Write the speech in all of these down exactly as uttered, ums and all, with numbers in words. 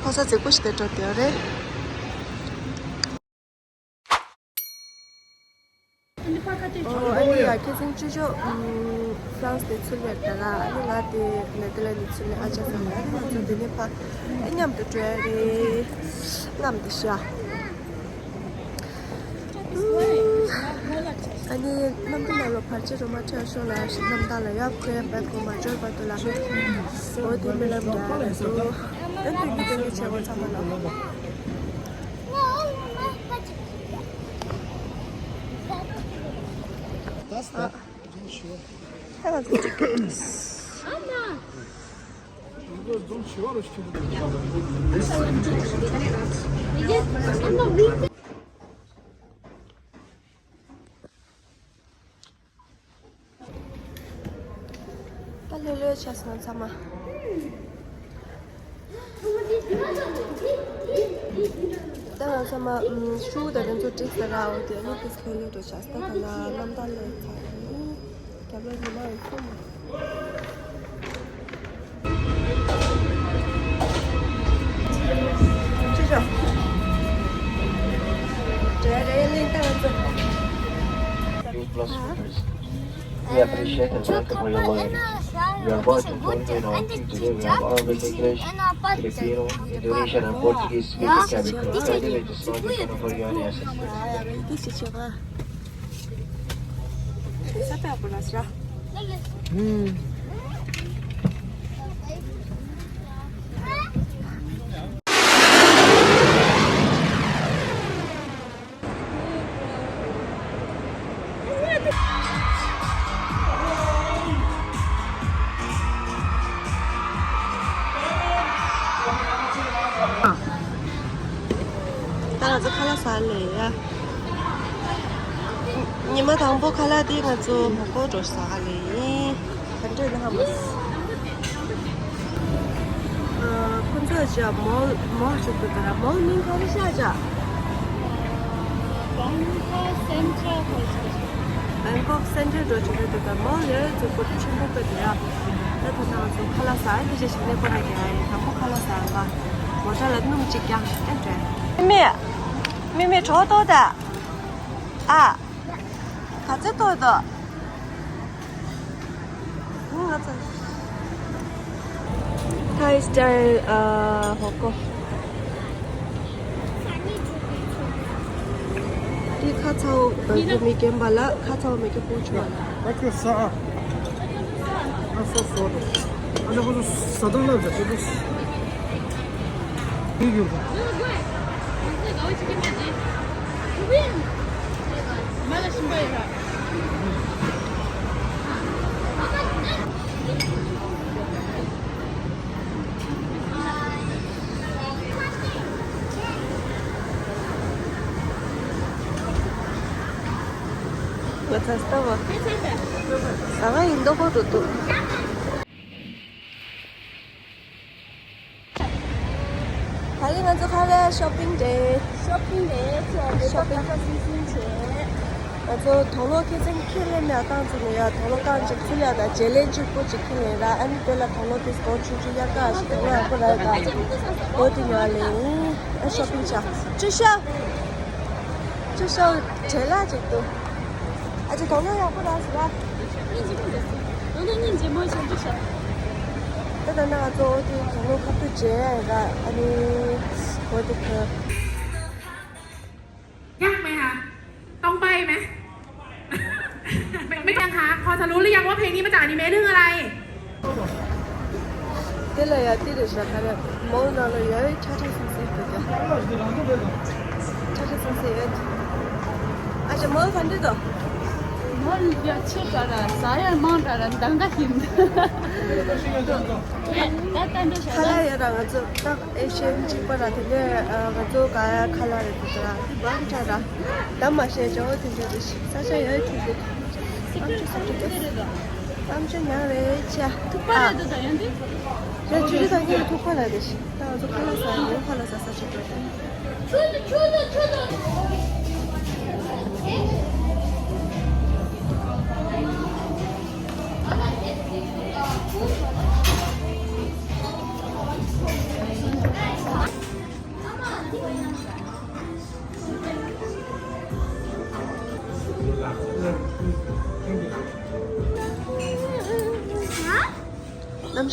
ཕོ་གསར་མཛེས་པོ་ཞིག་དེ་འགྲོ་བསྡད་ཡོད་རེད། ཨོ། ཨ་ནི་ཡ་ཁྱེད་ཚོ་ཅོ་ཅོ། ཨམ། ཧྥ་རན་སི་དེ་ཚུར་སླེབས་ད་ལ། ཨ་ནི་ང་དེ་ནེ་ཐར་ལེན་ཌི་ཚུར་སླེབས། ཨ་ཅག་ཚང་མ། ཨ་ནི་ང་ཚོ་འདི་ནས་ཕར་མཉམ་དུ་འགྲོ་ཡ་རེད། ངམ་དུ་ཤ། ཨ་ནི་གནམ་གྲུ་ནང་ལ་བར་ཆད་རོ་མ་འཕྲད་ཤོག་ལ་ཞིག་རྣམ་ཐར་ལ་ཡབ་ཁོའི་བད་ཁོ་མ་འབྱོར་བར་དུ་ལ། འོ་དེ་རྨི་ལམ་རྒྱག་རེད་འདུག་ཨ་ནི་སྟོན་གྱི་སྟོན་གྱི་བྱེད་སྒོ་ཚང་མ་ལ། ཨ། ཁ་ལག་ཟ་ཅིག་ད་ལྷོད་ལྷོད་བྱས་སོང་ཚང་མ། ད་ང་ཚང་མ་ཤུ་དང་དེ་ཚོ་བསྒྲིགས་ཟེར་ར། འོ་དེ་ནི་ཏིས་ལྷོད་ལྷོད་འགྲོ་བྱས། ད་ད་ལ་རྣམ་ཐར་ལས་ཚར་ཡིན། རྒྱབ་ལོགས་ཉི་མ་ཡོད་སོང་མ། ཅི་ཞོག་རེ་རེ་ལིང་ཏང་ཚོ། We appreciate and welcome for your loyalty. We are proud to inform you in our team today we have Arabic, English, Filipino, Indonesian, and Portuguese speaking cabin crew. Kindly register in front of your assistance. ད་ང་ཚོ་ཁ་ལག་ཟ་ལེ་ཡ། ཉི་མ་དང་པོ་ཁ་ལག་དེ་ང་ཚོ་མོག་གོ་འགྲོ་ཟ་ག་ལེ་ཡིན། ག་འདྲ་ལ་ཧ་མ་སི། ཁོ་ཚོས་ཅག་མོལ་མོལ་ཞིག་འདུག་དེ་ར། མོལ་མིང་ག་རེ་ཤག་ཅག Bangkok Central འགྲོ་ཆོག་གི་འདུག་ད། མོལ་ཡོད་ཚོ་པོ་ཏི་ཆེན་པོ་དཔེ་འདུག་ཡ། ད་ད་ནང་ཚོ་ཁ་ལག་ཟ་ཡ་དེ་ཅག་ཞིག་གནས་སྤོ་ར་གི་ཨ་ཡིན། དང་པོ་ཁ་ལག་ཟ་ཡ་ལ་མོ་ཊ་ལ་སྣུམ་གཅིག་རྐྱང་ཨེ་འདྲ། མི་མི་མི་མི་གྲོགས་ཏོ་ད། ཨ། ག་ཚོད་ཏོ་ཏོ། ང་ཚོ་Thai style ཨ་ཧོ་ཀོ། འདི་ཁ་ཚ་བོ་མི་རྒན་པ་ལ། ཁ་ཚ་བོ་མི་རྒན་པོ་ཆུང་བ་ལ། ཨ་ཁུ་ས་ཨ། ཨ་སོ་སོ། ཨ་ནི་ཁོ་ཚོ་ཟ་སྟངས་ལ་འདྲ་པོ་འདུག་ང་ཚ་སྟ་བ། ཟ་བ་ཡིན་མདོག་པོ་འགྲོ་འདུག་ད་རེས་ང་ཚོ་ཁ་ལག་ཤོ་པིང་རེད། ཤོ་པིང་རེད། ཤོ་པིང་ཁ་ཁ་སིང་སིང་བྱས། ང་ཚོ་དུག་ལོག་ཁྱེད་ཚོ་ཁས་ལེན་ནས་བཏང་ཚུལ་ནས་ཡ། དུག་ལོག་བཏང་ཅིག་ཚུལ་ཡ་དང་བརྗེ་ལེན་གཅིག་པུ་ཅིག་ཁས་ལེན་ར། ཨ་ནི་དེ་ལ་དུག་ལོག་དེ་སྒོར་བཅུ་བཅུ་དབྱར་ཁ་ཞིག་དུག་ལོག་ཡག་པོ་རག་ག་འོ་དེ་ཉོ་ལེ་ཡིན། ཨ་ཤོ་པིང་བྱ། ཅི་ཤོ། ཅི་ཤོ་བྲེལ་ལ་ཅིག་ཏུ། ཨ་ཅེ་དུག་ལོག་ཡག་པོ་རག་སོང་ར། ད་ལྟ་ང་ཚོ་འོ་དེ་དུག་ལོག་ཁ་ཐུག་བརྗེ་ཡ་ར། ཨ་ནི་འོ་དེ་ཁ། ยากไหมคะ ต้องใบ้ไหม ไม่ไม่ยากคะ พอจะรู้หรือยังว่าเพลงนี้มาจากอนิเมะเรื่องอะไร དེ་ལ་ཡ་དེ་རེད་ཤག་ཁ་རེ་མོལ་ནང་ལ་ཡ་ཡི་ཁྲ་ཁྲ་སིང་སིང་འདུག་ག་ཁྲ་ཁྲ་སིང་སིང་ཡོད། ཨ་ཅེ་མོལ་ག་འདྲ་འདུག་མོལ་ཡ་ཆེ་དྲགས་ར་ཟ་ཡ་མང་དྲགས་ར་འདང་ག་ཡིན། ད་ད་འདྲ་ཤག་ཁ་ལག་ཡ་ར་ང་ཚོ་ད། ཨེ་ཤེ་ཡ་གཅིག་པ་ར་དེ་ནས་ང་ཚོ་ག་ཡ་ཁ་ལག་རེད་འདུག་ར། དེ་མང་དྲགས་ར། ད་མ་ཤེས་ཅོ་དེ་འདྲ་རེད། ས་ཆ་ཡོད་ཁྱོད་ཚོ། ཨམ་ཅོ་ས་ཆ་ཡོད། ཨམ་ཅོ་ཉག་རེད་ཆ། ཐུག་པ་རེད་འདུག་ད་ཡོང་དུས། ཡ་ཅུ་ཅུ་ད་ངས་ཐུག་པ་ར་རེད་ཤི། ད་ང་ཚོ་ཁ་ལག་ཟ་ཡོད། ཁ་ལག་ཟ་ས་ཆ་འགྲོ་དེ།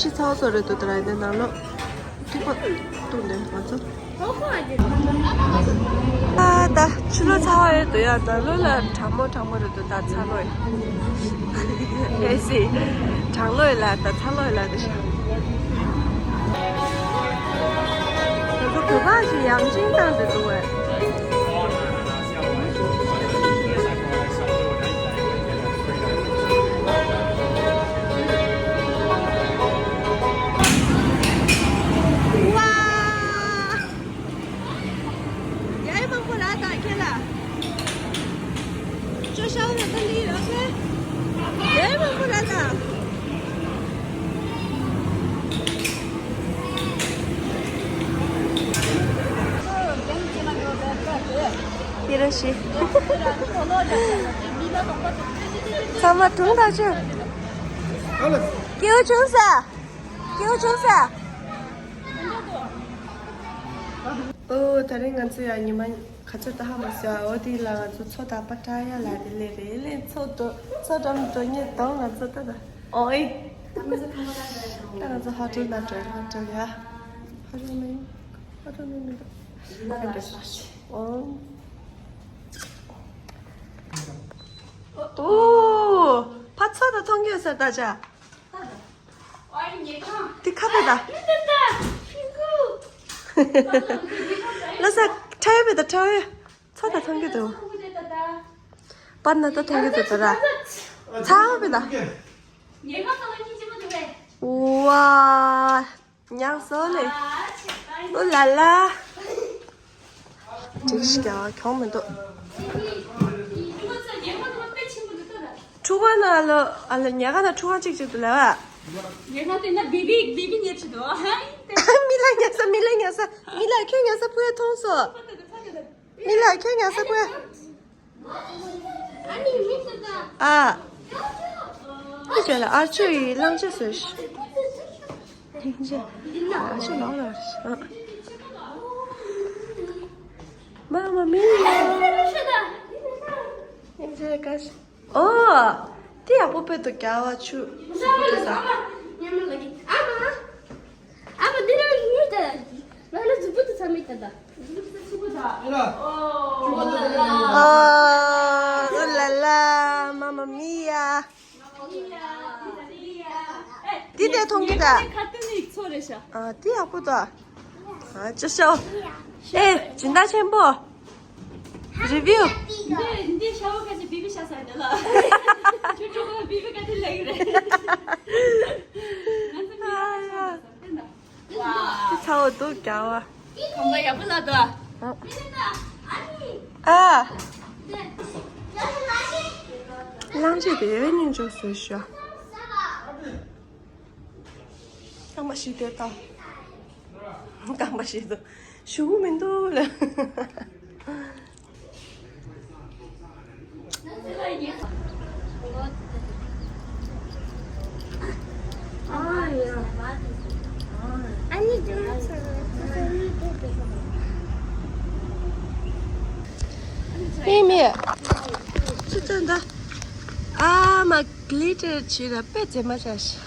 ཤི་ཚ་བ་ཚོ་རེད་འདུག་ད་ར་ཡིན་ནང་ལོགས་ཐིགས་པ་བཏུང་ནས་ང་ཚོ། ཨ་ད་ཕྱི་ལོགས་ཚ་བ་རེད་འདུག་ཡ། ནང་ལོགས་ལ་གྲང་མོ་གྲང་མོ་རེད་འདུག་ད་ཚ་ལོ་ཡིན། ཨེ་སི། གྲང་ལོ་ཡིན་ལ་ད་ཚ་ལོ་ཡིན་ལ་དེ་ཤ། ང་ཚོ་བོད་པ་ཞིག་ཡང་ཅིན་བཏང་ཟེར་འདུག་བས། ཡ་ཡི་མང་པོ་ལ་དང་ཁྱེད་ལ། ཅོ་ཤའོ་ལ་ད་ལི་རོ་ཁེ། ཡ་ཡི་མང་པོ་ལ་དང་། ཡི་རོ་ཤི། ཚང་མ་དྲུང་ད་ཆུ། ཀེའུ་ཆུང་ས། ཀེའུ་ཆུང་ས། ཨོ་ད་རིང་ང་ཚོ་ཡང་ཉི་མ་ག་ཚོད་ད་ཧ་མ་སོང་། ཨོ་དེ་ལ་ང་ཚོ་མཚོ་དག་པ་བཀྲ་ཡ་ལ་དེ་ལས་རེད་ལས་མཚོ་དོ་མཚོ་འགྲམ་དོ་ཉེ་དོང་ང་ཚོ་ད་ད་ཨོ་ཨེ། ད་ང་ཚོ་ཧོ་ཊེལ་ན་འགྲོ། ཧོ་ཊེལ་ཡ། ཧོ་ཊེལ་མིན། ཧོ་ཊེལ་མིན་མི་འདུག་ཨོ། ཨོ། ཕ་མཚོ་དང་མཐོང་གི་ཡོད་ས་ད་ཆ། དེ་ཁ་པེ་ད། ལ་ས་ཁྲ་ཡོད་པེ་ད་ཁྲ་ཡོད། ཚ་ད་ཐང་གི་དོ། པར་ན་ད་ཐང་གི་དོ་ད་ར། ཚ་པེ་ད། ཝ། ཉག་སོ་ལེ། ཨོ་ལ་ལ། འགྲིག་ཤི་ཀྱང་གྱོང་མི་འདུག་ཕྲུ་གུ་ན་ལོ་ཨ་ལ་ཉག་ག་ན་ཕྲུ་གུ་གཅིག་གཅིག་ཏུ་ལ་བ། ཉག་ག་དེ་ན་བི་བི་བི་བི་ཉེར་ཆི་འདུག་མི་ལ་ཉག་ས་མི་ལ་ཉག་ས་མི་ལ་ཁྱོད་ཉག་ས་ཕུ་ཡ་མཐོང་སོ། མི་ལ་ཁྱོད་ཉག་ས་ཕུ་ཡ། ཨ། ཁྱོད་ལ་ཨར་ཆོ་ཡི་ལང་ཆ་སོ་ཤི། ཨ་ཆོ་ལོག་ལ་ཨ། མ་མ་མི་ཡ། ཨོ། དེ་ཡག་པོ་དཔེ་འདུག་རྒྱ་བ་ཆུ། ཆུ་པོ་དེ་ས། ཨོ་ལ་ལ། མ་མ་མི་ཡ། འདི་ནས་མཐོང་གི་ད། ཨ་འདི་ཡག་པོ་འདུག་ཨ་ཅོ་ཤོ། ཨེ་སྦྱིན་བདག་ཆེན་པོ། རི་བིའུ། འདི་འདི་ཤ་བོ་ཁ་ཅིག་བི་བི་ཤ་ས་འདི་ལ། ཁྱོད་ཁྱོད་ཁོ་བི་བི་ཁ་ཅིག་ལེགས་རེད། ང་ཚོ་མི་ལ་ཤ་ས་འདི་ལ། ཚ་བོ་འདུག་རྒྱ་བ། གང་ག་ཡག་པོ་ལ་འདུག་ཨ། གླང་ཆེན་དེ་སྙིང་རྗེ་བཟོས་ཤག་རྐང་པ་བཤིག་དེ་ལྟ། རྐང་པ་བཤིག་འདུག་ཞུ་གུ་མི་འདུག་ལ། མི་མི། ཆུ་ཚོད་འདི། ཨ་མ་གླི་ཊར་བྱས་ལ་དཔེ་མཛེས་མ་བྱ་ཤག་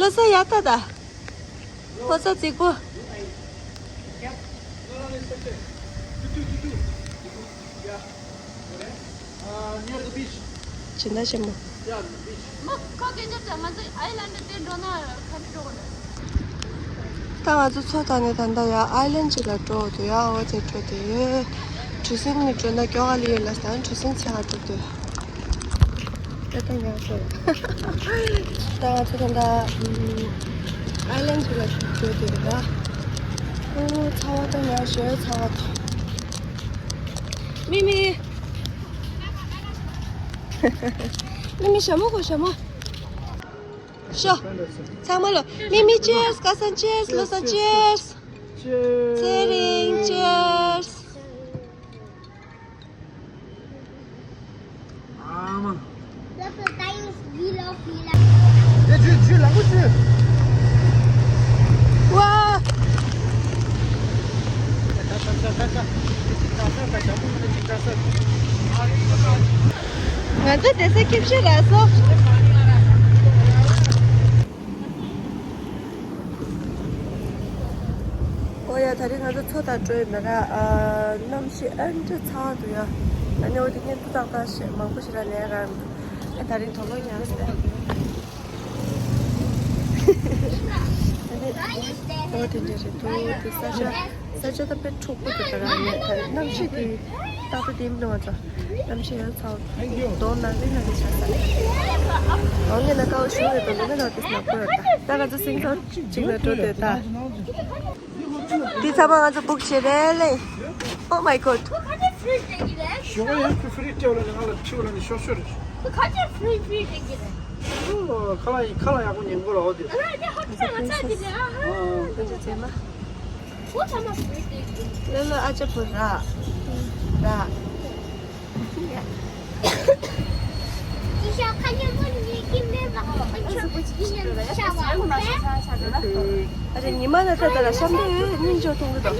ལོ་ས་ཡག་ད་ད། ཕོ་ས་རྫིག་པོ། ཇི་འདྲ་ཞིག་མོ། མོ་ཁོ་སྐད་ཆ་དྲ་ང་ཚོ་ཨའི་ལན་ཌི་དེ་འགྲོ་ན་ག་འདྲ་འགྲོ་དགོས་རེད། ད་ང་ཚོ་མཚོ་ཐོག་ནས་ད་ལྟ་ཡང་ཨའི་ལན་ཌི་ཅིག་ལ་འགྲོ་འདུག་ཡ། འོ་དེ་འགྲོ་དེ་ཡོད། གྲུ་གཟིངས་ནས་འགྲོ་ན་སྐྱོ་ག་ལི་ཡོད་ལ་ཟ། གྲུ་གཟིངས་ཚ་ག་འགྲོ་དེ། ད་ལྟ་ཡང་ཤོར། ད་ང་ཚོ་ད་ལྟ་ཨམ་ཨའི་ལན་ཅིག་ལ་འགྲོ་དེ་རེད་ད། ཨོ་ཚ་བ་ད་ཡང་ཤོར་ཚ་བ་ད། མི་མི། མི་མི་ཞྭ་མོ་གོ་ཞྭ་མོ། ཤོ། ཚང་མ་ལོ། མི་མི་ཅེར་སི། ཀ་སན་ཅེར་སི། ལོ་སན་ཅེར་སི། ཚེ་རིང་ཅེར་སི། ཨ་མ། ལ་ཕུ་ཏའི་ཡུས་ལ་ཕི་ལ། ཡ་ཇུ་ཇུ་ལ་མོ་ཇུ། ཝ། ང་ཚོ་བསྡད་ས་ཁྱིམ་གཞིས་རག་སོང་། ཨོ་ཡ། ད་རིང་ང་ཚོ་མཚོ་དང་བྲོས་མེད་ར། ཨ། གནམ་གཤིས་ཨ་འདྲ་ཚ་བ་འདུག་ཡ། ཨ་ནི་འོ་དེ་ངས་འདི་དག་དག་བཤད་མང་པོ་ཞིག་ར་ལས་ར་འདུག་ཨ། ད་རིང་དོ་ལོ་ཉག་སྟེ། ཨ་ནི་འོ་དེ་འདྲ་རེད་འདུག་དེ་ས་ཆ་ས་ཆ་ད་དཔེ་འཁྲུག་པོ་འདུག་ད་ར། ཨ་ནི་ད་རིང་གནམ་གཤིས་དེ་ཏག་ཏག་དེ་མིན་ང་ཚོ་གནམ་གཤིས་ཡང་ཚ་བ་མདོག་ནག་རིལ་ནག་རིལ་ཆགས་ས་རེད། འོ་ངས་ན་ཀའོ་ཞུ་རེད་དོ་ལོ་མེད་ནོ་དེ་ནག་པོ་རེད། ད་ད་ང་ཚོ་སིང་ཚང་གཅིག་ལ་འགྲོ་དེ་ད། འདི་ཚང་མ་ང་ཚོ་book་བྱེད་རེད་ལེ། Oh my god. ཁ་ཆེ་free་སྤྲད་ཀྱི་རེད། ཞོགས་ཡང་ཁུ་free་སྤྲད་ལ་ནི་ང་ལ་ཁྲིའུ་ལ་ནི་ཤོར་ཤོར་རེད། ཁ་ཆེ་free free་སྤྲད་ཀྱི་རེད། ཨོ་ཁ་ལ་ཁ་ལ་ཡག་པོ་ཉན་གོ་ལ་ཨོ་དེ། ཨ་ལ་དེ་ཧ་ཁ་ལ་ཚ་གི་རེད་ཨ། ཨོ་ཁ་ཆེ་ཚེ་མ། ཁོ་ཚང་མ་free་སྤྲད་ཀྱི་རེད། ལེ་ལེ་ཨ་ཅག་པོ་ར། ར། ཨ་རེ་ཉི་མ་ན་ད་ད་ལ་ཤམ་དུ་ཡོད་སྙིང་རྗེ་མཐོང་གི་འདུག་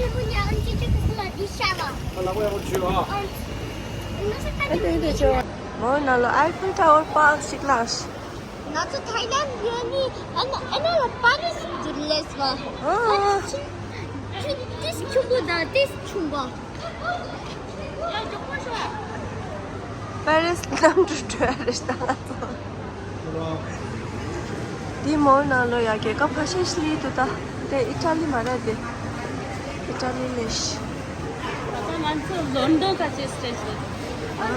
ཨ་དེ་དེ་ཅོ། མོ་ན་ལོ་Eiffel Tower་པག་ཞིག་ལགས། ང་ཚོ་ཐའི་ལན་ཡོད་ནི་ཨ་ན་ཨ་ན་ལ་པ་རི་སི་འདིར་སླེབས་པ། ཨ། ཏིས་ཆུང་པོ་དང་ཏིས་ཆུང་པོ། པེ་རིས་གནམ་གྲུ་བྲོས་རེད་ད་ང་ཚོ། འདི་མོལ་ནང་ལོ་ཡ་རྒྱལ་ཁབ་ཁ་ཤས་ཤིག་ལི་འདུག་ད། དེ་ཨི་ཊ་ལི་མ་རེད་དེ། ཨི་ཊ་ལི་ལས་ཤི། ད་ལྟ་ང་ཚོ་ལོན་ཌོན་ཁ་ཆེ་སི་ཊེ་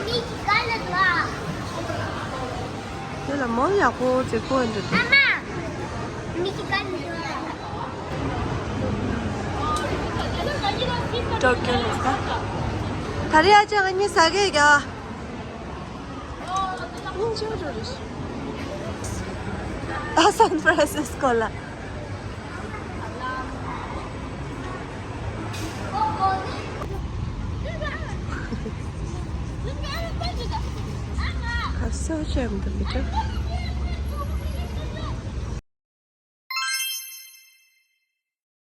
ཇི་ལ། དེ་ལ་མོལ་ཡག་པོ་མཛེས་པོ་འདུག་ཨ་མ། ཊོ་ཀྱོ་ལ་ད། ད་རེས་ཨ་ཅག་གཉིས་ཟ་གི་རྒྱ། ཨ་སན་ཧྥ་རན་སིས་ཀོ་ལ། ཁ་སོ་ཆེན་པོ་མི་འདུག